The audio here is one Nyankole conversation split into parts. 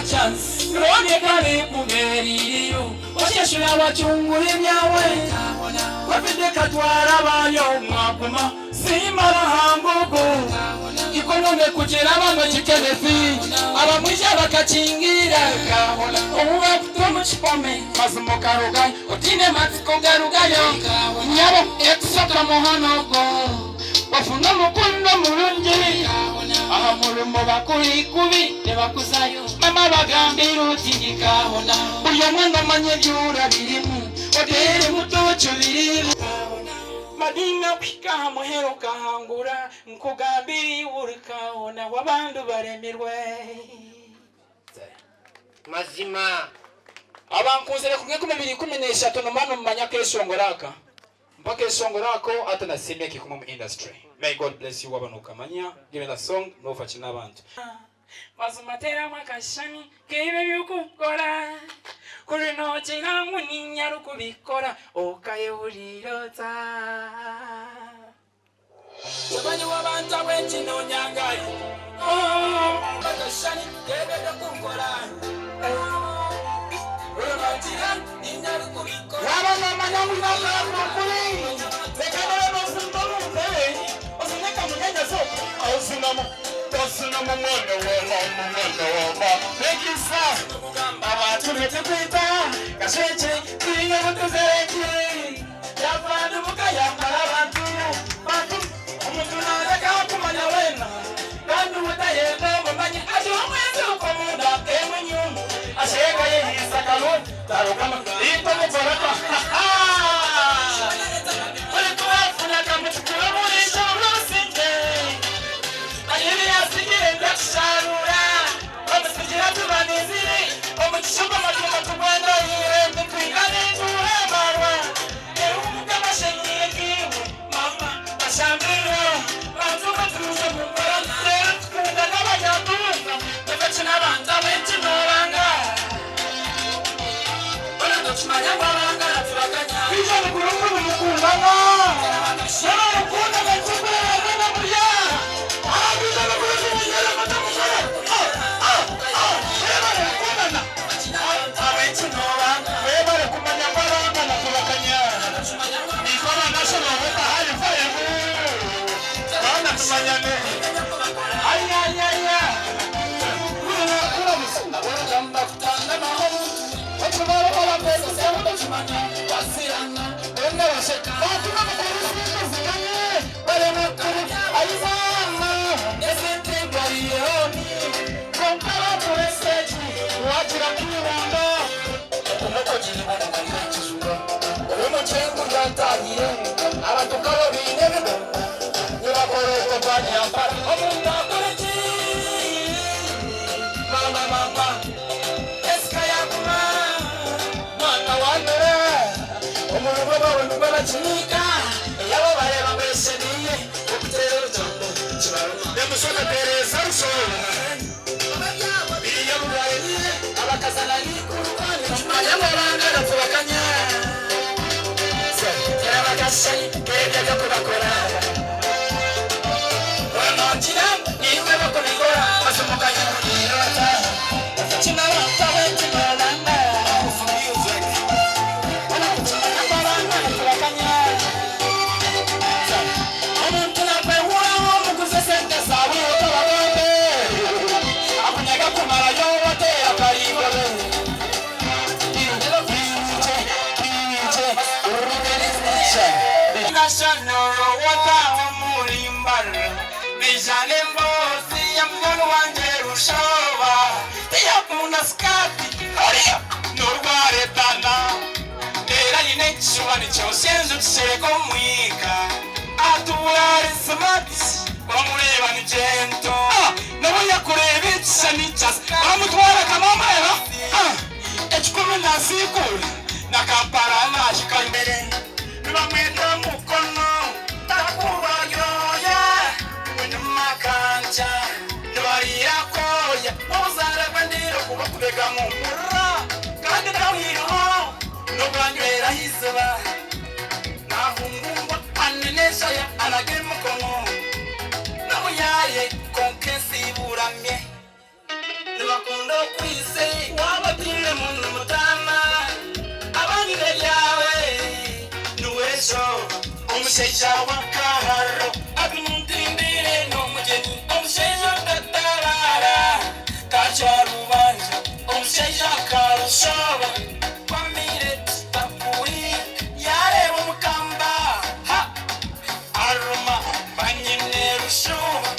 chance Rone kare kubeririyo Osheshura wacungura ebyawe Covid ekatwara abayo mwaguma Siima Ruhanga ogu Economy kugira abamwe kikenefi Abamwija bakakingira Obu bakuta omu kihome Mazima okarugayo Otaine matsiko garugayo Nyabo ekusoka muhono gwo Ofune omukundo murungi Aha murimo bakuri kubi nibakuzayo Mama bagambire oti ndikahona Buri omwe nomanya ebi orabiremu Oteere mutoki obirimu Madinga kuhika aha muheru okahangura Nkugambire iwe orikahona Wabandi baremirwe. Mazima. Abankunzire kuruga 2013 nomba nomumanya akeshongoro aka. Mpa akeshongoro ako hati nasiima emyaka ikumi omu industry. May God bless you waba nokamanya give me that song nofa ki nabantu. Mazima teramu akashushani k'ebi eby'okukora kuri nogira ngu niinye arikubikora okayehurira ota? Mutabani w'abantu ab'enki nonyangaye Mpa akashushani k'ebi eby'okukora kuri nogira ngu niinye arikubikora. Waaba noomanya ngu oine akabi kuri, reka nobe noozimba omu ntebe, ozine kamunyanyazi okwo, ozinamu, ozinamu mwana wa maama, mwana wa maama. Thank you sir. Abantu nitukwita kashwekye, twine obu tuzerekye. Yavandubuka yamara abantu, bantu. Omuntu nareka kumanya weena, kandi we tayenda omumanye. Agira omwezi okomunda kemunyungu, asheega yehiisa kalungi, tarukama itwe mukoraka. Buri kubafuna kamutukura buriijo obusingye. Ayine yasigire ndyakusharura, bamusigira tubanizire, omu kishuba amazima tugwendahire, nitwingana entuura amarwa. Ehubuka amashenyiire nkiiwe. Mama bashambirwe bantu batuuze omu nkora reero tukunda n'abanyatunga nibakye n'abantu abaingi nobanga Bona nokimanya ngu abangana tibakanya. Kwija nikurungi nimukundana Mwaba mukundana ekyokureba mwena muri aha Aha kwija nikurungi munyere amata mukore ah ah ah Mwebare kukundana Abaingi nobanga Mwebare kumanya ngu abangana tibakanya. Itwe abanashoni obweka high five Baana tumanyane Ayayaya Obu Abantu nk'abo baine ebigo nibakora okwo gwa nyampara. Omuntu akore ki? Mama mama Jessica yaguma mwana wa Nora Omurimo gwawe nigwo bakinika Eyabo bareeba ngu eshemiire Okuteera orutambo kibaruma Emushoka tereeza rushoora Biriya obu baremire Abakazana Nikumanya ngu abangana tibakanya Teraba akashushani k'ebyo eby'okubakora Wanogira ngu niiwe b'okubikora Mazima okanyehurira ota Kinabantu abengi nobanga Kimanya ngu abangana tibakanya Omuntu nakwehuraho omuguze esente zaawe otabagambe Akunyaga kumarayo wateera akarigobe. Ekikuru nasiikuura na Kampala nahika mbere nibamweta Mukono takubaryoya ngu ni Makanja nibariira kooya obuzaare bwe ndiire kuba kubega mumurira kandi tahwiriho n'obwanywera aha iziba nahungungwa anene eshaya anaga emikono n'omuyaaye kwonka ensi iburamye. Nibakunda. okwise waaba otaine muntu mutaana abanyine ryawe niwe izooba. Omushaija w'akaharo ati, Muntindire n'omugyenyi. Omushaija otatabaara tacwa rubanja. Omushaija akarushoba kwamire kitapuri yareeba omukamba ha aruma banyine rushuba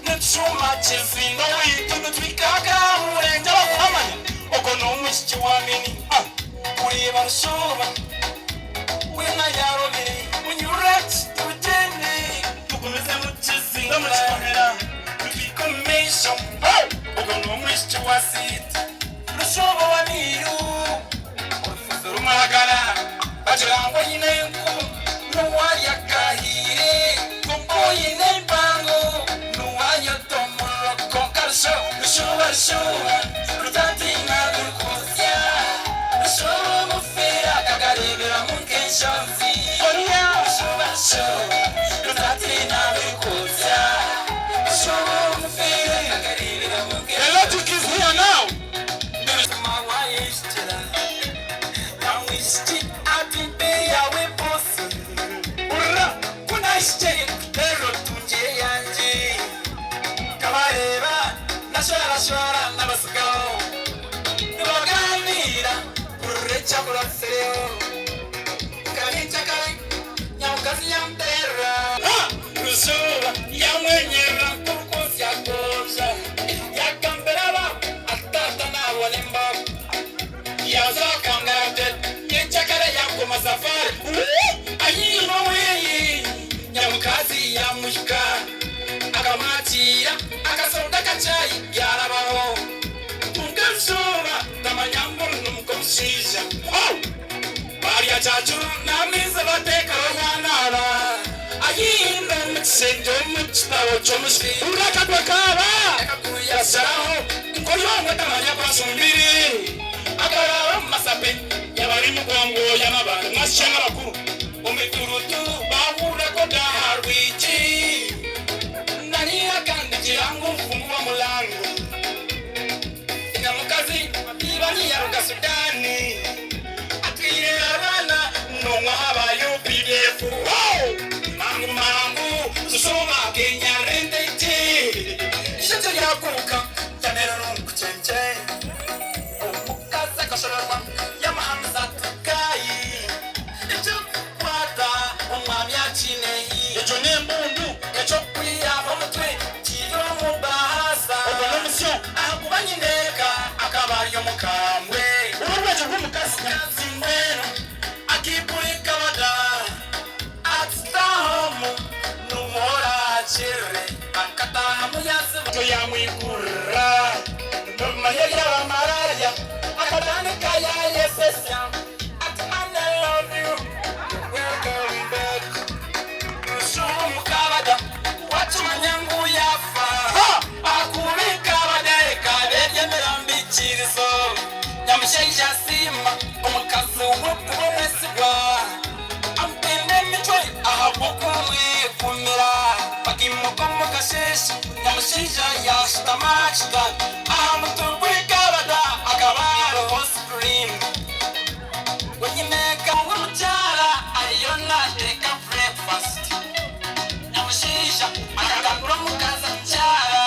n'ekishuma kizinga waitu nitwikaga murenge abakuhamanya ogwo n'omwishiki wa mini ah, kureeba rushuba wena yarobire munyurure tugyende tugumize mu kizinga mu kikomera tutwike omu maisho. Ogwo n'omwishiki wa siiti rushobo wa miiru orufuzi rumwagara bagira ngu oyine enku nuwarya kahiire konka oyine empango nuwayota omuriro konka rusho rushuba rushuba rutatiina rurikwosya rushuba omufeera akagareeberamu nk'enshozi oriya rushuba rushuba rutatiina rurikwosya rushuba omufeera akagareeberamu. The logic is here now. Kabareba nashorashora n'abasigaho nibaganira kurure cyakurasireho kabica kare nyamukazi yamuterera ruzuba yamwenyera kurukosi yakoja yakambiraba atata nabona imbago yazakangate nyekyakare yakoma safari ayima weyi nyamukazi yamushika akamwakira akasonda kacayi yarabaho kunkazuba tamanya ngo numukomushisha barya cacuru n'amizi batekaho yanara ahinda mu kisenge mu kitabo cy'omusiri Urakatwa kaba. Yasaraho nkoyongwe tamanya kwasumbiri akarara mu masape yabari mugongo y'amabanga mwashenga abakuru omiturutu bahura ko daharwiki nariya kandi kirango mfungu wa mulango nyamukazi iba niyaruga Sudani atwire abana nonwa habaye UPDF mangu mangu susuma Kenya rendeti ishatse ryakuruka cyane rungucenje omukazi akashorerwa yamuhamiza tukayi icyo kukwata umwami akineye. Ekyo n'embundu. Icyo kwiyava umutwe kiri mu bahasa. Ogwo n'omusyo. Ahakuba nyineka akaba ari umukambwe. Urwego rw'umukazi. Kazi mbwenu akipurika bada atitahomu numuhora akire akataha muyasiba yamwigurira nomaye y'abamaraya akatandika yayesesya ati, "I love you, we're going back." Mukabada watumanya ngu yafa akubika badereka beryemera mbikirizo nyamushaija asima omukazi wokuba omwesigwa amutenda emitwe ahabw'okumwekumira bakimuka omukasheshe nyamushaija yashutama kitanda aha mutwe gw'ekabada akaba hariho screen wenyineka w'omukyara ariyo nateeka breakfast. Nyamushaija akagambira omukazi mukyara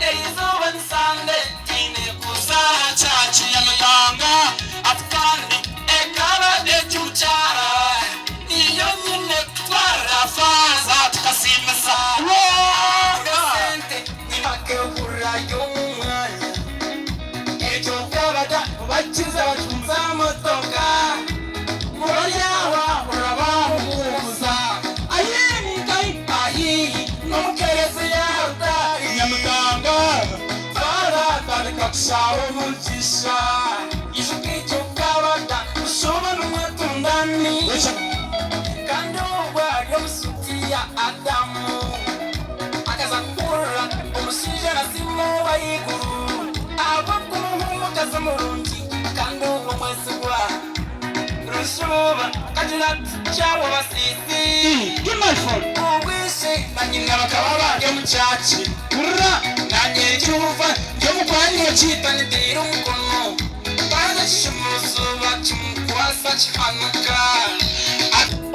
eriizooba ni Sunday twine kuzaha church. Yamutanga ati kandi ekabade ky'omukyara niyo nyine kutwarira faza tukasimisa sente nibakehurira y'omumwanya ekyo kabada bakiza batunza motoka uraryawa urabahuguza ayini ahihi n'omukerezi yarutari. Nyamutanga. Twaratandika kushaba omugisha ijuka icyo kabada ushoba n'umwetundani kandi ubwo ari omusuti ya Adamu akaza kukurura omushaija nasimuba iguru ahabw'okumuha omukazi murungi kandi ubwo mwesigwa. Rushuba akagira ati, Kyawa basiisi. Obwo ishe na nyina bakaba bari omu kyaki. Hurira, naanye ery'obuva ndi omukwani okiita niteera omukono. Banza kishuma Rushuba kimukwasa kihanuka.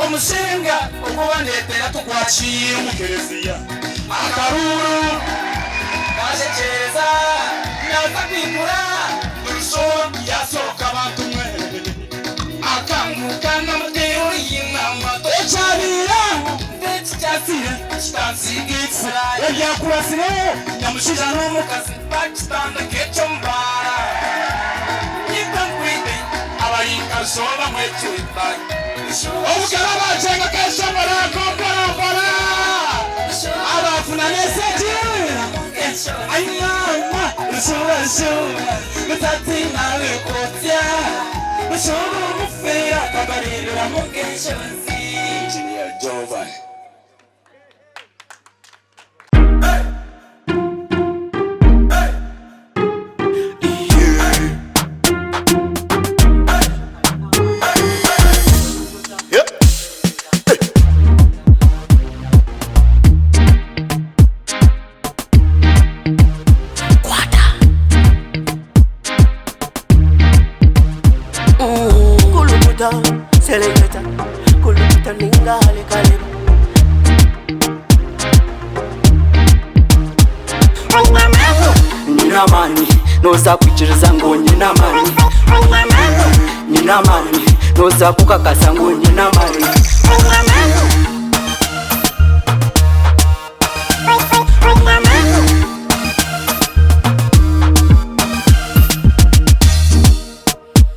Omushenga ogu bandeetera tugwakiire omu kereziya. Akaruuru kashekyereza naaza kwigura Rushuba yaasohoka bantu mwe. Akanguka namuteera oruhina Ekyabaire aho Ekikyasire kitansiiga ekisira Ebyakurasireho nyamushaija n'omukazi bakitandika eky'omubaara Nyita nkwite abari nka Rushoba bamwecweta Obukara bakyenga keshongora ako mpora mpora Abafuna n'esegi Ai maama Rushoba Rushoba Rutatina rukotya Rushoba omufera akabareeberamu nk'enshozi Engineer Jovan. Kulukuta, seleketa, kulukuta ninga halekaleba. Nyine amaani noza kwikiriza ngu nyine amaani Nyine amaani noza kukakasa ngu nyine amaani.